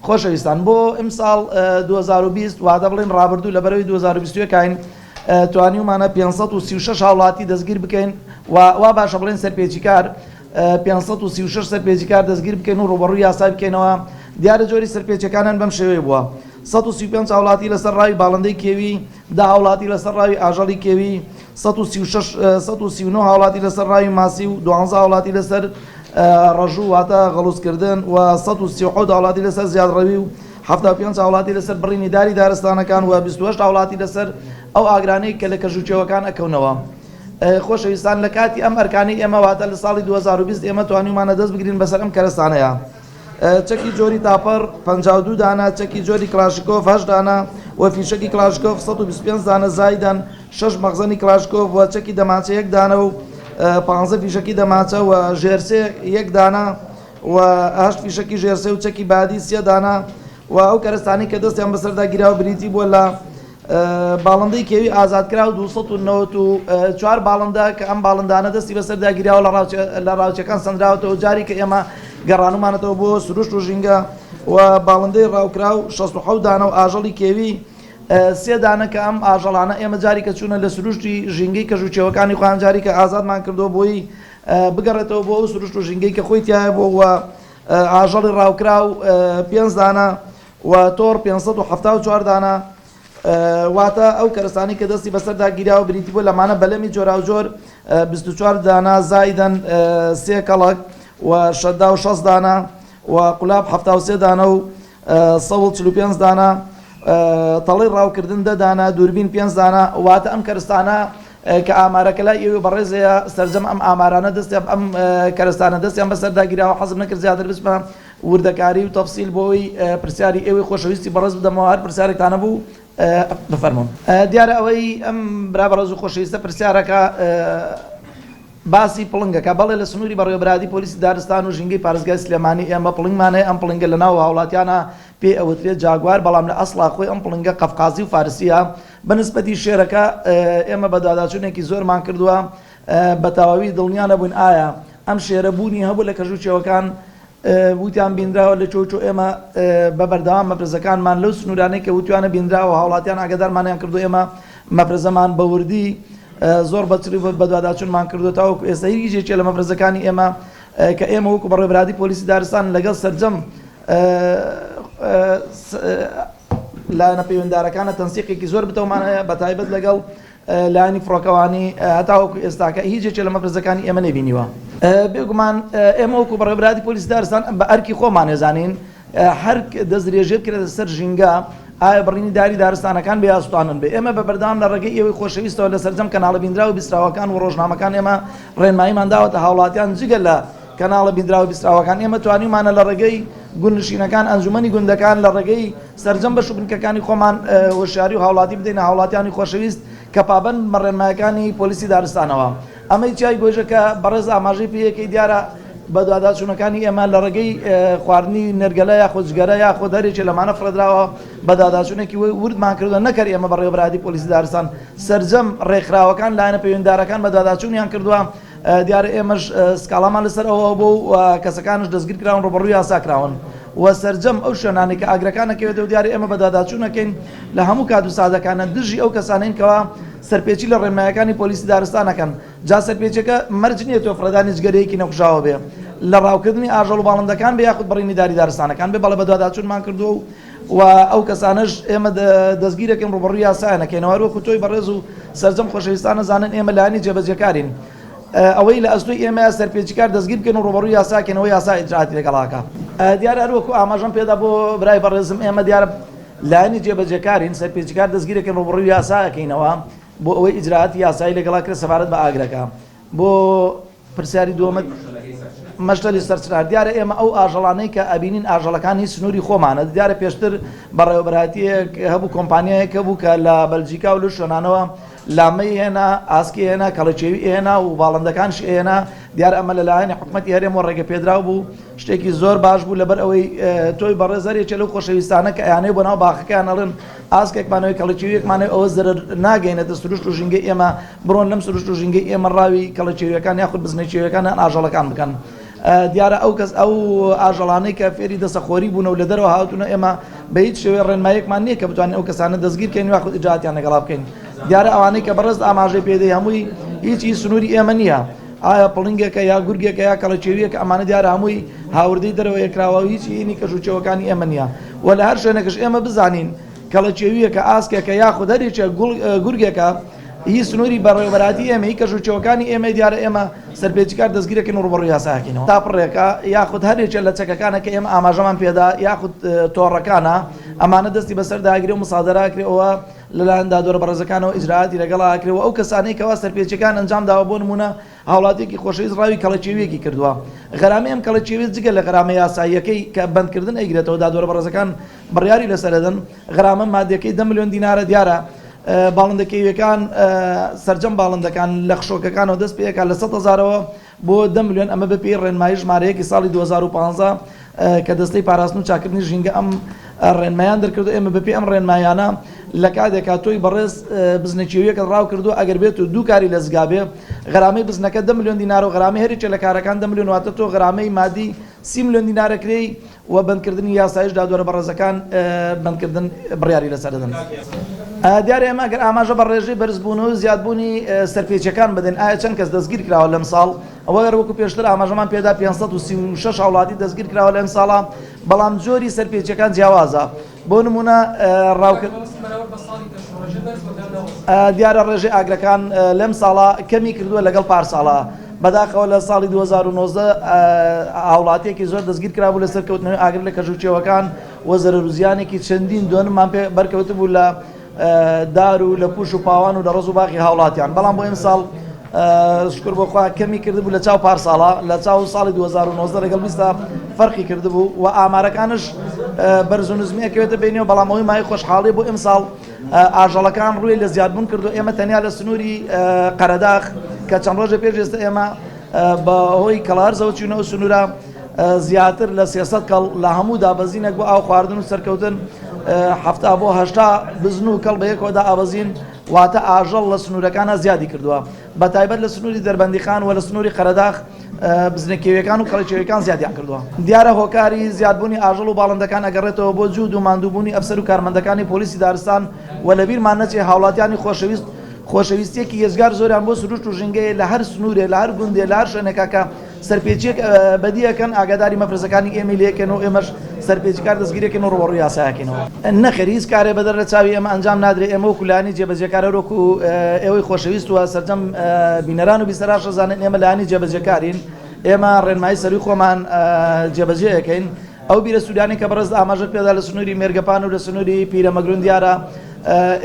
خۆشەویستان بۆ ئمساڵ 2020 واتە بڵێن ڕابردوو لە بەرەوەی 2021 کاین توانیومانە 536 هاوڵاتی دەستگیر بکەین و وا باشە بڵێن سەرپێچیکار 536 سەرپێچیکار دەستگیر بکەین و ڕووبەڕووی یاسا بکەینەوە. دیارە جۆری سەرپێچیەکانیان بەم شێوەیە بووە، 135 هاوڵاتی لەسەر ڕاوی باڵندەی کێوی، دە هاوڵاتی لەسەر ڕاوی ئاژەڵی کێوی، 136 139 هاوڵاتی لەسەر ڕاوی ماسی و دوانزە هاوڵاتی لەسەر ڕەژوو واتە غەڵوزکردن و 137 هاوڵاتی لەسەر زیادڕەوی و 75 هاوڵاتی لەسەر بڕینی داری دارستانەکان و 28 هاوڵاتی لەسەر ئەو ئاگرانەی کە لە کەژ و کێوەکان ئەکەونەوە. خۆشەویستان لە کاتی ئەم ئەرکانەی ئێمە واتە لە ساڵی 2020 ئێمە توانیومانە دەست بگرین بەسەر ئەم کەرەستانەیا. چەکی جۆری تاپەر 52 دانە، چەکی جۆری کڵاشیکۆف 8 دانە و فیشەکی کڵاشیکۆف 125 دانە زایدەن شەش مەخزەنی کڵاشکۆف و چەکی دەمانچە یەک دانە و پانزە فیشەکی دەمانچە و ژێرسێ یەک دانە و هەشت فیشەکی ژێرسێ و چەکی بادی سێ دانە و ئەو کەرەستانەی کە دەستیان بەسەردا گیراوە بریتی بووە لە باڵندەی کێوی ئازادکراو 294 باڵندە کە ئەم باڵندانە دەستی بەسەردا گیراوە لە ڕاوچەکان سەندراوەتەوە جاری کە ئێمە گەڕانومانەتەوە بۆ سروشت و ژینگە و باڵندەی ڕاوکراو 67 دانە و ئاژەڵی کێوی سێ دانە کە ئەم ئاژەڵانە ئێمە جاری کە چوونە لە سروشتی ژینگەی کەژ و کێوەکانی خۆیان جاری کە ئازادمان کردووە بۆی بگەڕێتەوە بۆ ئەو سروشت و ژینگەی کە خۆی تایە بۆ و ئاژەڵی ڕاوکراو پێنج دانە و تۆڕ 574 دانە واتە ئەو کەرەستانەی کە دەستی بەسەردا گیراوە بریتی بووە لەمانە بەلەمی جۆراوجۆر 24 دانە زایدەن سێ کەڵک و شەدا و 60 دانە و قولاب 73 دانە و سەوڵ 45 دانە تەڵەی ڕاوکردن دە دانە دووربین پێنج دانە واتە ئەم کەرستانە کە ئامارەکە لای ئێوەی بەڕێزەیە سەرجەم ئەم ئامارانە دەستیان ئەم کەرستانە دەستیان بەسەردا گیراوە حەزم نەکرد زیاتر بچمە وردەکاری و تەفسیل بۆ ئەوەی پرسیاری ئێوەی خۆشەویستی بەڕێز بدەمەوە هەر پرسیارێکتان هەبوو بفەرموون. دیارە ئەوەی ئەم برا بەڕێز و خۆشەویستە پرسیارەکە باسی پڵنگەکە، بەڵێ لە سنووری بەڕێوەبەرایەتی پۆلیسی دارستان و ژینگەی پارێزگای سلێمانی ئێمە پڵنگمان هەیە، ئەم پڵنگە لە ناو هاوڵاتیانا پێی ئەوترێت جاگوار، بەڵام لە ئەسڵا خۆی ئەم پڵنگە قەفقازی و فارسییە، بە نسبەتی شێرەکە ئێمە بەدواداچوونێکی زۆرمان کردووە بە تەواوی دڵنیا نەبووین ئایا ئەم شێرە بوونی هەبوو لە کەژ و کێوەکان وتیان بینراوە لە چۆ چۆ ئێمە بە بەردەوام مەفرەزەکانمان لەو سنوورانەی کە وتویانە بینراوە هاوڵاتیان ئاگادارمانیان کردو ئێمە مەفرەزەمان بە وردی زۆر بە چڕی بەدواداچوونمان کردو تاوەکو ئێستا هیچ یەکێ لە مەفرەزەکانی ئێمە کە ئێمە وەکو بەڕێوەبەرایەتی پۆلیسی دارستان لەگەڵ سەرجەم لایەنە پەیوەندارەکانە تەنسیقێکی زۆر بتەومان هەیە بە تایبەت لەگەڵ لایەنی فڕۆکەوانی هەتاوەکو ئێستاکە هیچ یەکێ لە مەفرەزەکانی ئێمە نەیبینیوە. بێگومان ئێمە وەکو بەڕێوەبەرایەتی پۆلیسی دارستان بە ئەرکی خۆمان ئەزانین هەر دەستدرێژیە بکرێتە سەر ژینگە ئایا بڕینی داری دارستانەکان بێ یا سوتاندن بێ ئێمە بە بەردەوام لە ڕێگەی ئێوەی خۆشەویستەوە لە سەرجەم کەناڵە بینراو و بیستراوەکان و ڕۆژنامەکان ئێمە ڕێنماییمان داوەتە هاوڵاتیان جگە لە کەناڵە بینراو و بیستراوەکان ئێمە توانیومانە لە ڕێگەی گوندنشینەکان ئەنجومەنی گوندەکان لە ڕێگەی سەرجەم بەش و بنکەکانی خۆمان هۆشیاری و هاوڵاتی بدەینە هاوڵاتیانی خۆشەویست کە پابەند بە ڕێنمایەکانی پۆلیسی دارستانەوە. ئەمەی چیای گۆیژە کە بەڕێز ئاماژەی پێیەکەی دیارە بەدواداچوونەکانی ئێمە لە ڕێگەی خواردنی نێرگەلە یاخود جگەرە یاخود هەر یەکێ لەمانە فڕێدراوە بەدواداچوونێکی وردمان کردووە نەکەر ئێمە بەڕێوەبەرایەتی پۆلیسی دارستان سەرجەم ڕێکخراوەکان لایەنە پەیوەندیدارەکان بەدواداچوونیان کردووە دیارە ئێمەش سکاڵامان لەسەر ئەوە هەبوو و کەسەکانش دەستگیر کراون ڕووبەڕووی یاسا کراون و سەرجەم ئەو شوێنانەی کە ئاگرەکان ئەکەوێتەوە دیارە ئێمە بەدواداچوون ئەکەین لە هەموو کات و ساتەکانە دژی ئەو کەسانەین کەوا سەرپێچی لە ڕێنمایەکانی پۆلیسی دارستان ئەکەن جا سەرپێچیەکە مەرج نییە تۆ فڕێدانی جگەرەیەکی نەکوژاوە بێ لە ڕاوکردنی ئاژەڵ و باڵندەکان بێ یاخود بڕینی داری دارستانەکان بێ بەڵێ بەدواداچوونمان کردووە و و ئەو کەسانەش ئێمە دەستگیرەکەین ڕووبەڕووی یاسایان ئەکەینەوە هەروەکو تۆی بەڕێز و سەرجەم خۆشەویستان ئەزانن ئێمە لایەنی جێبەجێکارین ئەوەی لە ئەستۆی ئێمەیە سەرپێچیکار دەستگیر بکەین و ڕووبەڕووی یاسا کەینەوە یاسا ئیجرائاتی لەگەڵا کە دیارە هەروەکو ئاماژەم پێدا بۆ برای بەڕێزم ئێمە دیارە لایەنی جێبەجێکارین سەرپێچیکار دەستگیرەکەین ڕووبەڕووی یاسا ئەکەینەوە بۆ ئەوەی ئیجرائاتی یاسایی لەگەڵا کرێت سەبارەت بە ئاگرەکە بۆ پرسیاری دووەمت مەشتەلی سەرچنار دیارە ئێمە ئەو ئاژەڵانەی کە ئەبینین ئاژەڵەکانی سنووری خۆمانە دیارە پێشتر بەڕێوەبەرایەتیەک هەبوو کۆمپانیایەک هەبوو کە لە بەلجیکا و لەو شوێنانەوە لامەی هێنا ئاسکی هێنا کەڵەکێوی هێنا و باڵندەکانشی هێنا دیارە ئەمە لەلایەنی حکومەتی هەرێمەوە ڕێگە پێدراو بوو شتێکی زۆر باش بوو لەبەر ئەوەی تۆی بەڕێز هەر یەکێ لەو خۆشەویستانە کە ئەیانەوێ بۆ ناو باخەکەیان ئەڵێن ئاسکێکمانەوەی کەڵەکێویەکمانەوەی ئەوە زەرەر ناگەینێتە سروشت و ژینگەی ئێمە بڕۆن لەم سروشت و ژینگەی ئێمە ڕاوی کەڵەکێویەکان یاخود بزنەکێویەکان یان ئاژەڵەکان بکەن. دیارە ئەو کەس ئەو ئاژەڵانەی کە فێری دەسەخۆری بوونە و لە دەرەوە هاتوونە ئێمە بە هیچ شێوەیە ڕێنماییەکمان نییە کە بتوانین ئەو کەسانە دەستگیر کەین یاخود ئیجرائاتیان لەگەڵا بکەین. دیارە ئەوانەی کە بەڕێزت ئاماژەی پێدەی هەمووی هیچ ئی سنووری ئێمە نییە. ئایا پڵنگێکە یا گورگێکە یا کەڵەکێوییەکە ئەمانە دیارە هەمووی هاوردەی دەرەوەیە کراوە و هیچ ئی کەش و چێوەکانی ئێمە نییە و لە هەر شوێنێکش ئێمە بزانین کەڵەکێوییەکە، ئاسکێکە یاخود هەر یەکێک گوڵ گورگێکە هی سنووری بەڕێوەبەرایەتی ئێمە هی کەش و چێوەکانی ئێمەیە دیارە ئێمە سەرپێچیکار دەستگیرەکەین و ڕووبەڕووی یاسا ئەکەینەوە. تاپڕێکە یاخود هەر یەکێ لە چەکەکانە کە ئێمە ئاماژەمان پێدا یاخود تۆڕەکانە ئەمانە دەستی بەسەردا ئەگرێ و مسادەرە ئەکرێ ئەوە لەلایەن دادوەرە بەڕێزەکانەوە ئیجرائاتی لەگەڵا ئەکرێ و ئەو کەسانەی کەوا سەرپێچیەکان ئەنجام داوە بۆ نموونە هاوڵاتیەکی خۆشەویست ڕاوی کەڵەکێویەکی کردووە غەرامەی ئەم کەڵەکێویە جگە لە غەرامە یاساییەکەی کە بەندکردن ئەیگرێتەوە دادوەرە بەڕێزەکان بڕیاری لەسەر ئەدەن غەرامە مادیەکەی دە ملیۆن دینارە دیارە باڵندە کێویەکان سەرجەم باڵندەکان لە خشۆکەکانەوە دەست پێکات لە 100 هەزارەوە بۆ دە ملیۆن ئەمە بەپێی ڕێنمایی ژمارە یەکی ساڵی 2015 کە دەستەی پاراستن و چاکردنی ژینگە ئەم ڕێنمایان دەرکردو ئێمە بەپێی ئەم ڕێنمایانە لە کاتێکا تۆی بەڕێز بزنە کێویەکەت ڕاو کردو ئەگەر بێت و دوو کاری لە زگا بێ غەرامەی بزنەکە دە ملیۆن دینارە و غەرامەی هەریەکێ لە کارەکان دە ملیۆن واتە تۆ غەرامەی مادی 30 ملیۆن دینارە کرێی و بەندکردنی یاسایش دادوەرە بەڕێزەکان بەندکردن بڕیاری لەسەر دەدەن. دیارە ئێمە ئەگەر ئاماژە بە ڕێژەی بەرزبوونەوە و زیادبوونی سەرپێچیەکان بدەین ئایا چەند کەس دەستگیر کراوە لەم ساڵ ئەوە گەر وەکو پێشتر ئاماژەمان پێدا 536 هاوڵاتی دەستگیر کراوە لەم ساڵە بەڵام جۆری سەرپێچیەکان جیاوازە بۆ نمونە ڕاوکرد دیارە ڕێژەی ئاگرەکان لەم ساڵە کەمی کردووە لەگەڵ پار ساڵە. بەداخەوە لە ساڵی 2019 هاوڵاتیەکی زۆر دەستگیر کرابوو لەسەر کەوتنەوەی ئاگر لە کەژ و کێوەکان و زەرەر و زیانێکی چەندین دۆنممان پێ بەرکەوتبوو لە دار و لە پوش و پاوان و لە ڕەز و باخی هاوڵاتیان بەڵام بۆ ئەمساڵ شکر بۆ خوا کەمی کردبوو لە چاو پار ساڵە لە چاو ساڵی 2019 لەگەڵ بیستا فەرقی کردبوو و ئامارەکانش بەرز و نزمی ئەکەوێتە بینەوە بەڵام ئەوەی مای خۆشحاڵی بۆ ئەمساڵ ئاژەڵەکان ڕووی لە زیادبوون کردو ئێمە تەنیا لە سنووری قەرەداخ کە چەند ڕۆژە پێش ئێستا ئێمە بە هۆی کەڵارزەوە چوونە ئەو سنوورە زیاتر لە 300 کەڵ لە هەموو دابەزینێک بۆ ئاو خواردن و سەرکەوتن 70 بۆ 80 بزن و کەڵ بە یەکەوە دائەبەزین واتە ئاژەڵ لە سنوورەکانە زیادی کردووە بە تایبەت لە سنووری دەربەندیخان و لە سنووری قەرەداخ بزنە کێویەکان و کەڵە کێویەکان زیادیان کردووە. دیارە هۆکاری زیادبوونی ئاژەڵ و باڵندەکان ئەگەڕێتەوە بۆ جوود و ماندووبوونی ئەفسەر و کارمەندەکانی پۆلیسی دارستان و لەبیرمان نەچێ هاوڵاتیانی خۆشەویست خۆشەویستیەکی یەجگار زۆریان بۆ سروشت و ژینگەیە لە هەر سنوورێ لە هەر گوندێ لە هەر شوێنێکا کە سەرپێچیەک بەدی ئەکەن ئاگاداری مەفرەزەکانی ئێمەی لێکەن و ئێمەش سەرپێچیکار دەستگیرەکەن و ڕووبەڕووی یاسایەکەینەوە. نەخێر هیچ کارێ بەدەر لە چاوی ئێمە ئەنجام نادرێ ئێمە وەکو لایەنی جێبەجێکار هەر وەکو ئێوەی خۆشەویست و سەرجەم بینەران و بیسەران شەزانن ئێمە لایەنی جێبەجێکارین ئێمە ڕێنمایی سەروی خۆمان جێبەجێ ئەکەین ئەو بیرە سوورانەی کە بەڕێز ئاماژەت پێدا لە سنووری مێرگەپان و لە سنووری پیرەمەگرون دیارە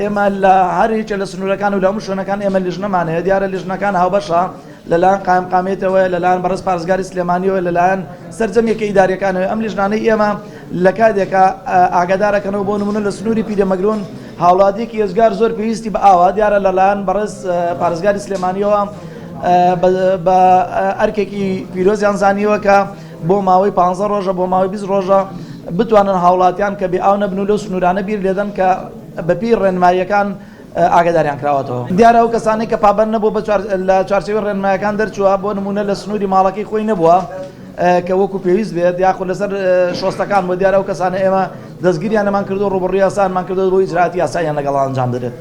ئێمە لە هەر یەکێ لە سنوورەکان و لە هەموو شوێنەکان ئێمە لیژنەمان هەیە دیارە لیژنەکان هاوبەشە لەلایەن قایمقامیەتەوەیە، لەلایەن بەڕێز پارێزگاری سلێمانیەوەیە، لەلایەن سەرجەم یەکە ئیداریەکانەوەیە، ئەم لیژنانەی ئێمە لە کاتێکا ئاگادارەکەنەوە بۆ نمونە لە سنووری پیرەمەگرون هاوڵاتیەکی ئێجگار زۆر پێویستی بە ئاوە دیارە لەلایەن بەڕێز پارێزگاری سلێمانیەوە بە ئەرکێکی پیرۆزیان زانیوە کە بۆ ماوەی 15 ڕۆژە بۆ ماوەی 20 ڕۆژە بتوانن هاوڵاتیان کە بێ ئاو نەبن و لەو سنوورانە بیر لێدەن کە بەپێی ڕێنماییەکان ئاگاداریان کراوەتەوە. دیارە ئەو کەسانەی کە پابەند نەبووە بە لە چوارچێوەی ڕێنمایەکان دەرچووە، بۆ نموونە لە سنووری ماڵەکەی خۆی نەبووە کە وەکو پێویست بێت یاخود لەسەر شۆستەکان بووە، دیارە ئەو کەسانە ئێمە دەستگیریانمان کردووە، ڕووبەڕووی یاسایانمان کردووە بۆ ئیجرائاتی یاساییان لەگەڵ ئەنجام دەدرێت.